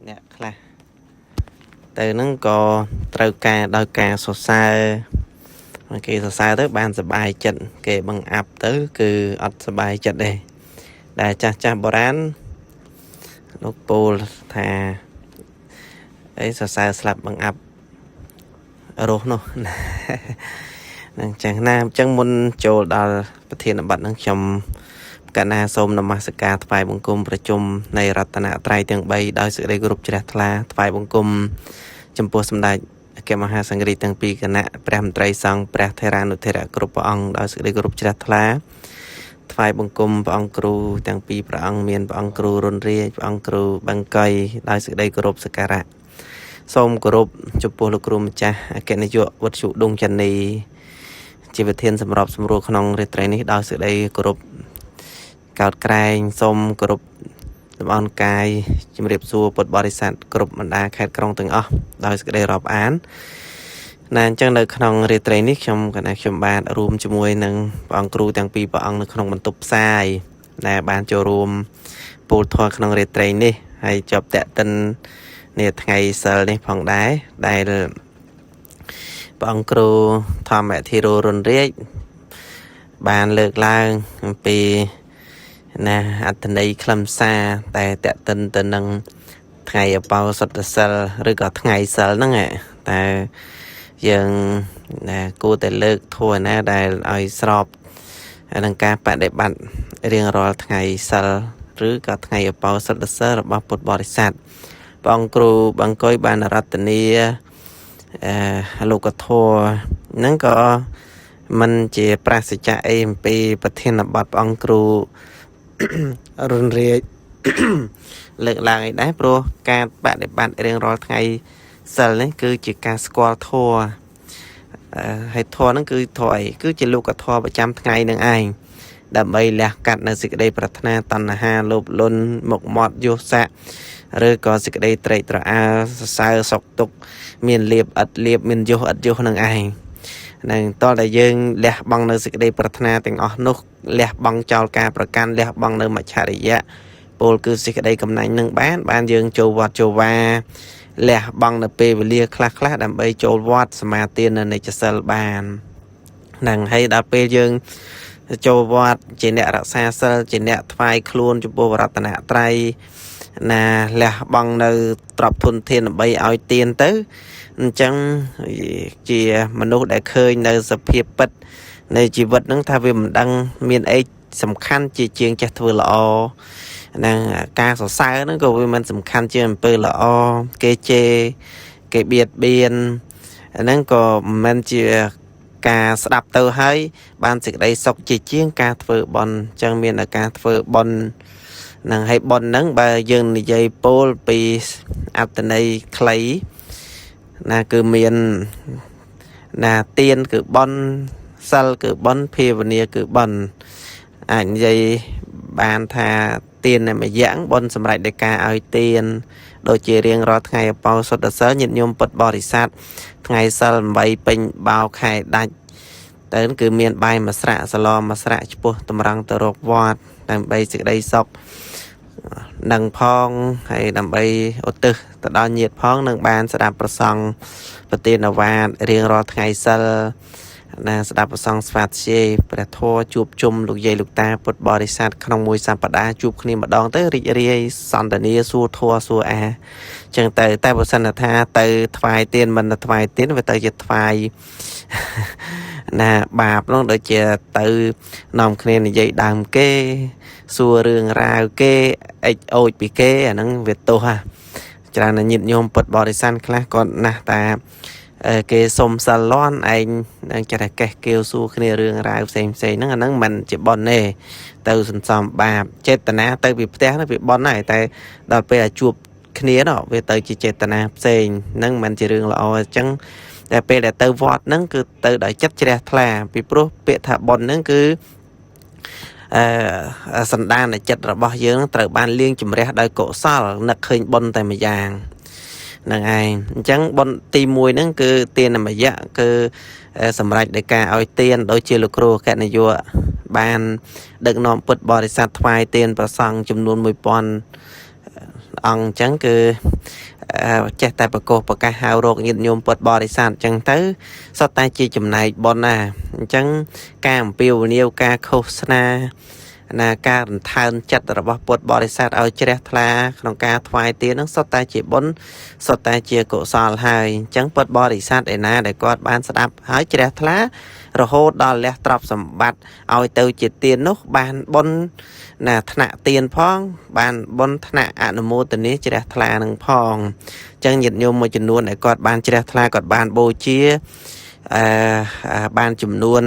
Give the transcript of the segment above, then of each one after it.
អ្នកខ្លះទៅហ្នឹងក៏ត្រូវការដោយការសរសើរគេសរសើរទៅបានសប្បាយចិត្តគេបង្អាប់ទៅគឺអត់សប្បាយចិត្តទេដែលចាស់ចាស់បុរាណលោកពូលថាអីសរសើរស្លាប់បង្អាប់រស់នោះ នឹងចឹងណាអញ្ចឹងមុនចូលដល់ប្រធានបទហ្នឹងខ្ញុំកណាសូមនមស្ការថ្វាយបង្គំប្រជុំនៃរតនត្រ័យទាំង3ដោយសេចក្តីគោរពជ្រះថ្លាថ្វាយបង្គំចំពោះសម្ដេចអគ្គមហាសង្ឃរាជទាំងពីរគណៈព្រះមន្ត្រីសង្ឃព្រះថេរានុថេរៈគ្រប់ព្រះអង្គដោយសេចក្តីគោរពជ្រះថ្លាថ្វាយបង្គំព្រះអង្គគ្រូទាំងពីរព្រះអង្គមានព្រះអង្គគ្រូរុនរាជព្រះអង្គគ្រូបង្គីដោយសេចក្តីគោរពសក្ការៈសូមគោរពចំពោះលោកគ្រូម្ចាស់អគ្គនាយកវត្តជដងចន្ទនីជាប្រធានសម្របសម្រួលក្នុងរាត្រីនេះដោយសេចក្តីគោរពកោតក្រែងសូមគោរពលំអរកាយជំរាបសួរពុទ្ធបរិស័ទគ្រប់បណ្ដាខេត្តក្រុងទាំងអស់ដោយសេចក្តីរាប់អានណាអញ្ចឹងនៅក្នុងរាត្រីនេះខ្ញុំកណាខ្ញុំបាទរួមជាមួយនឹងព្រះអង្គគ្រូទាំងពីរព្រះអង្គនៅក្នុងបន្ទប់ផ្សាយដែលបានចូលរួមពូលធម៌ក្នុងរាត្រីនេះហើយជាប់តេតិននាថ្ងៃសិលនេះផងដែរដែលព្រះអង្គគ្រូធម្មធិរោរុនរាជបានលើកឡើងអំពីណាអត្ថន័យខ្លឹមសារតែតេតិនទៅនឹងថ្ងៃអបោសុទ្ធសិលឬក៏ថ្ងៃសិលហ្នឹងតែយើងណាគួរតែលើកធម៌ណាដែលឲ្យស្របនឹងការបដិបត្តិរៀងរាល់ថ្ងៃសិលឬក៏ថ្ងៃអបោសុទ្ធសិលរបស់ពុទ្ធបរិស័ទព្រះអង្គគ្រូបង្គុយបានរតនាអឺលោកធម៌ហ្នឹងក៏មិនជាប្រសិជ្ជៈអីអំពីប្រធានបទព្រះអង្គគ្រូរុនរាជលើកឡើងអីដែរព្រោះការបដិបត្តិរៀងរាល់ថ្ងៃសិលនេះគឺជាការស្គាល់ធម៌ហើយធម៌ហ្នឹងគឺធម៌អីគឺជាលោកធម៌ប្រចាំថ្ងៃនឹងឯងដើម្បីលះកាត់នៅសេចក្តីប្រាថ្នាតណ្ហាលោភលន់មុខមាត់យោសៈឬក៏សេចក្តីត្រេកត្រអាលសរសើរសុខទុក្ខមានលៀបឥតលៀបមានយោសឥតយោសនឹងឯងនឹងតោះតែយើងលះបង់នៅសេចក្តីប្រាថ្នាទាំងអស់នោះលះបង់ចោលការប្រកាន់លះបង់នៅមច្ឆរិយៈពលគឺសេចក្តីកំណាញ់នឹងបានយើងចូលវត្តចូលវាលះបង់នៅពេលវេលាខ្លះខ្លះដើម្បីចូលវត្តសមាទាននៅនិច្ចសិលបានហ្នឹងហើយដល់ពេលយើងចូលវត្តជាអ្នករក្សាសិលជាអ្នកថ្វាយខ្លួនចំពោះរតនត្រ័យណាលះបង់នៅទ្រព្យធនធានដើម្បីឲ្យទានទៅអញ្ចឹងជាមនុស្សដែលឃើញនៅសភាពពិតនៃជីវិតហ្នឹងថាវាមិនដឹងមានអីសំខាន់ជាជាងចេះធ្វើល្អហ្នឹងការសរសើរហ្នឹងក៏វាមិនសំខាន់ជាងអំពើល្អគេជេរគេបៀតបៀនហ្នឹងក៏មិនមែនជាការស្ដាប់ទៅហើយបានសេចក្តីសុខជាជាងការធ្វើបុណ្យអញ្ចឹងមានតែការធ្វើបុណ្យហ្នឹងហើយបុណ្យហ្នឹងបើយើងនិយាយពោលពីអត្ថន័យខ្លីណាគឺមានណាទានគឺបុណ្យសិលគឺបុណ្យភាវនាគឺបុណ្យអាចនិយាយបានថាទានមួយយ៉ាងបុណ្យសម្រាប់ដោយការឲ្យទានដូចជារៀងរាល់ថ្ងៃអបោសុទ្ធសិលញាតិញោមពុទ្ធបរិស័ទថ្ងៃសិល8ពេញបោខែដាច់ទៅគឺមានបាយមួយស្រាក់សឡមួយស្រាក់ឆ្ពោះតម្រង់ទៅរកវត្តដើម្បីសេចក្តីសុខនឹងផងហើយដើម្បីឧទ្ទិសទៅដល់ញាតិផងនឹងបានស្ដាប់ប្រសង់ប្រទានវាទរៀងរាល់ថ្ងៃសិលណាស្ដាប់ប្រសង់ស្វាធ្យាយព្រះធម៌ជួបជុំលោកយាយលោកតាពុទ្ធបរិស័ទក្នុងមួយសប្តាហ៍ជួបគ្នាម្ដងទៅរីករាយសន្ទនាសួរធម៌សួរអាចឹងទៅតែបើសិនថាទៅថ្វាយទានមិនថ្វាយទានវាទៅជាថ្វាយណាបាបនោះដូចជាទៅនាំគ្នានិយាយដើមគេសួររឿងរ៉ាវគេអិចអូចពីគេអាហ្នឹងវាទោសហ่ะច្រើនណាស់ញាតិញោមពុទ្ធបរិស័ទខ្លះគាត់ណាស់តាគេសុំសិលលន់ឯងនឹងចេះតែកេះកៀវសួរគ្នារឿងរ៉ាវផ្សេងផ្សេងហ្នឹងអាហ្នឹងមិនជាបុណ្យទេទៅសន្សំបាបចេតនាទៅពីផ្ទះហ្នឹងវាបុណ្យហើយតែដល់ពេលឲ្យជួបគ្នានោះវាទៅជាចេតនាផ្សេងហ្នឹងមិនជារឿងល្អអញ្ចឹងតែពេលដែលទៅវត្តហ្នឹងគឺទៅដោយចិត្តជ្រះថ្លាពីព្រោះពាក្យថាបុណ្យហ្នឹងគឺអឺសន្តានចិត្តរបស់យើងត្រូវបានលាងជម្រះដោយកុសលនឹកឃើញបុណ្យតែម្យ៉ាងហ្នឹងឯងអញ្ចឹងបុណ្យទី1ហ្នឹងគឺទានមយៈគឺសម្រាប់ដោយការឲ្យទានដូចជាលោកគ្រូអគ្គនាយកបានដឹកនាំពុទ្ធបរិស័ទថ្វាយទានប្រសង់ចំនួន1000 អង្គអញ្ចឹងគឺចេះតែប្រកោសប្រកាសហៅរកញាតិញោមពុទ្ធបរិស័ទអញ្ចឹងទៅសុទ្ធតែជាចំណែកបុណ្យណាអញ្ចឹងការអំពាវនាវការឃោសនាណាការរន្ថើនចិត្តរបស់ពុទ្ធបរិស័ទឲ្យជ្រះថ្លាក្នុងការថ្វាយទាននឹងសុទ្ធតែជាបុណ្យសុទ្ធតែជាកុសលហើយអញ្ចឹងពុទ្ធបរិស័ទឯណាដែលគាត់បានស្ដាប់ហើយជ្រះថ្លារហូតដល់លះទ្រព្យសម្បត្តិឲ្យទៅជាទាននោះបានបុណ្យណាថ្នាក់ទានផង បានបុណ្យថ្នាក់អនុមោទនាជ្រះថ្លានឹងផងអញ្ចឹងញាតិញោមមួយចំនួនដែលគាត់បានជ្រះថ្លាគាត់បានបូជាអឺបានចំនួន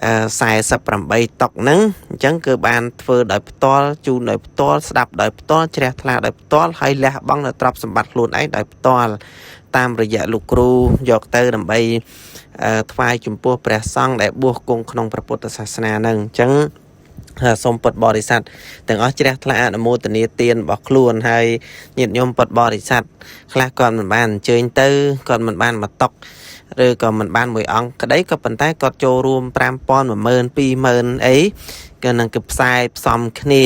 48តុកហ្នឹងអញ្ចឹងគឺបានធ្វើដោយផ្ទាល់ជូនដោយផ្ទាល់ស្ដាប់ដោយផ្ទាល់ជ្រះថ្លាដោយផ្ទាល់ហើយលះបង់នៅទ្រព្យសម្បត្តិខ្លួនឯងដោយផ្ទាល់តាមរយៈលោកគ្រូយកទៅដើម្បីថ្វាយចំពោះព្រះសង្ឃដែលបួសគង់ក្នុងព្រះពុទ្ធសាសនាហ្នឹងអញ្ចឹងសូមពុទ្ធបរិស័ទទាំងអស់ជ្រះថ្លាអនុមោទនាទានរបស់ខ្លួនហើយញាតិញោមពុទ្ធបរិស័ទខ្លះគាត់មិនបានអញ្ជើញទៅគាត់មិនបានមកតុកឬក៏មិនបានមួយអង្គក្តីក៏ប៉ុន្តែគាត់ចូលរួម5000 10000 20000អីគឺនឹងគឺផ្សាយផ្សំគ្នា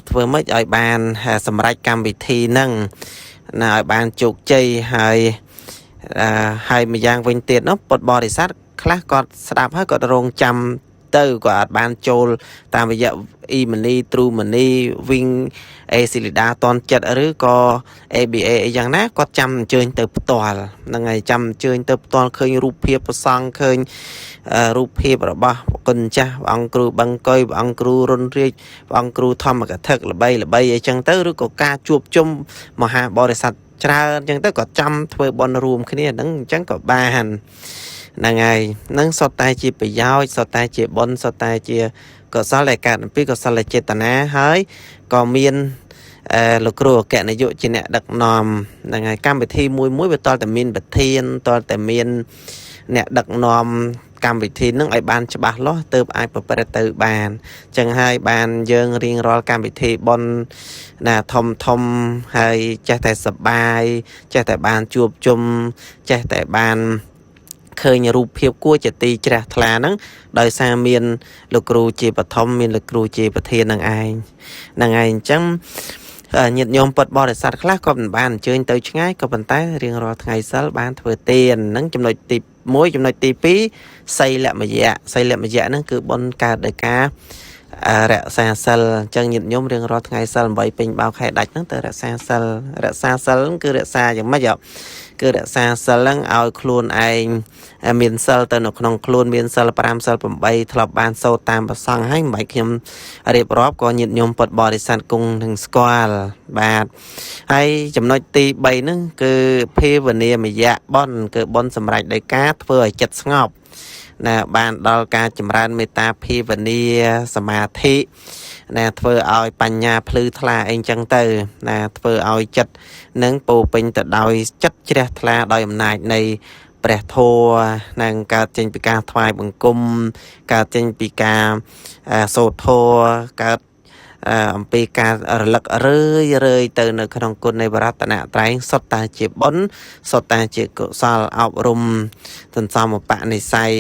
ធ្វើម៉េចឲ្យបានសម្រេចកម្មវិធីហ្នឹងណាឲ្យបានជោគជ័យហើយហើយម្យ៉ាងវិញទៀតនោះពុទ្ធបរិស័ទខ្លះគាត់ស្ដាប់ហើយគាត់រងចាំទៅក៏អត់បានចូលតាមរយៈ e-money True Money Wing អេស៊ីលីដាតនចិត្តឬក៏ ABA អីយ៉ាងណាគាត់ចាំអញ្ជើញទៅផ្ទាល់ហ្នឹងហើយចាំអញ្ជើញទៅផ្ទាល់ឃើញរូបភាពប្រសង់ឃើញរូបភាពរបស់គុណចាស់ព្រះអង្គគ្រូបឹងកុយព្រះអង្គគ្រូរុនរាជព្រះអង្គគ្រូធម្មកថាល្បីល្បីអីចឹងទៅឬក៏ការជួបជុំមហាបរិស័ទច្រើនចឹងទៅក៏ចាំធ្វើបុណ្យរួមគ្នាហ្នឹងអញ្ចឹងក៏បានហ្នឹងហើយនឹងសុទ្ធតែជាប្រយោជន៍សុទ្ធតែជាបុណ្យសុទ្ធតែជាកុសលដែលកើតអំពីកុសលចេតនាហើយក៏មានអឺលោកគ្រូអគ្គនាយកជាអ្នកដឹកនាំហ្នឹងហើយកម្មវិធីមួយមួយវាតតែមានប្រធានតតែមានអ្នកដឹកនាំកម្មវិធីនឹងឲ្យបានច្បាស់លាស់ទើបអាចប្រព្រឹត្តទៅបានចឹងហើយបានយើងរៀងរាល់កម្មវិធីបុណ្យណាធំធំហើយចេះតែសប្បាយចេះតែបានជួបជុំចេះតែបានឃើញរូបភាពគួរជាទីជ្រះថ្លាហ្នឹងដោយសារមានលោកគ្រូជាបឋមមានលោកគ្រូជាប្រធាននឹងឯងហ្នឹងឯងអញ្ចឹងញាតិញោមពុទ្ធបរិស័ទខ្លះក៏មិនបានអញ្ជើញទៅឆ្ងាយក៏ប៉ុន្តែរៀងរាល់ថ្ងៃសិលបានធ្វើទានហ្នឹងចំណុចទី1ចំណុចទី2សីលមយៈសីលមយៈហ្នឹងគឺបុណ្យកើតដោយការរក្សាសិលអញ្ចឹងញាតិញោមរៀងរាល់ថ្ងៃសិល8ពេញបោខែដាច់ហ្នឹងទៅរក្សាសិលរក្សាសិលគឺរក្សាយ៉ាងម៉េចគឺរក្សាសិលហ្នឹងឲ្យខ្លួនឯងមានសិលទៅនៅក្នុងខ្លួនមានសិល5សិល8ធ្លាប់បានសូត្រតាមប្រសង់ហើយមិនបាច់ខ្ញុំរៀបរាប់ក៏ញាតិញោមពុទ្ធបរិស័ទគង់នឹងស្គាល់បាទហើយចំណុចទី3ហ្នឹងគឺភាវនាមយៈបុណ្យគឺបុណ្យសម្រេចដោយការធ្វើឲ្យចិត្តស្ងប់ណាបានដល់ការចម្រើនមេត្តាភាវនាសមាធិណាធ្វើឲ្យបញ្ញាភ្លឺថ្លាអីចឹងទៅណាធ្វើឲ្យចិត្តនឹងពោពេញទៅដោយចិត្តជ្រះថ្លាដោយអំណាចនៃព្រះធម៌នឹងកើតចេញពីការថ្វាយបង្គំកើតចេញពីការសូត្រធម៌កើតអំពីការរលឹករឿយរឿយទៅនៅក្នុងគុណនៃបរតនត្រ័យសុទ្ធតែជាបុណ្យសុទ្ធតែជាកុសលអប់រំសន្សំឧបនិស្ស័យ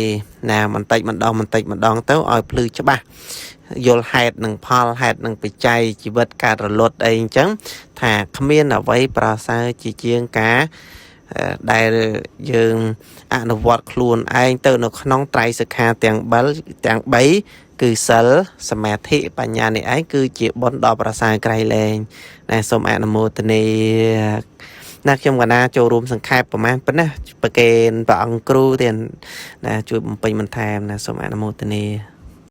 ណាបន្តិចម្ដងបន្តិចម្ដងទៅឲ្យភ្លឺច្បាស់យល់ហេតុនិងផលហេតុនិងបច្ច័យជីវិតកើតរលត់អីអញ្ចឹងថាគ្មានអ្វីប្រសើរជាជាងការដែលយើងអនុវត្តខ្លួនឯងទៅនៅក្នុងត្រៃសិក្ខាទាំង7ទាំង3គឺសិលសមាធិបញ្ញានេះឯងគឺជាបុណ្យដ៏ប្រសើរក្រៃលែងណាសូមអនុមោទនាណាខ្ញុំកណាចូលរួមសង្ខេបប្រហែលប៉ុណ្ណាប្រកេនព្រះអង្គគ្រូទៀតណាជួយបំពេញបន្ថែមណាសូមអនុមោទនា។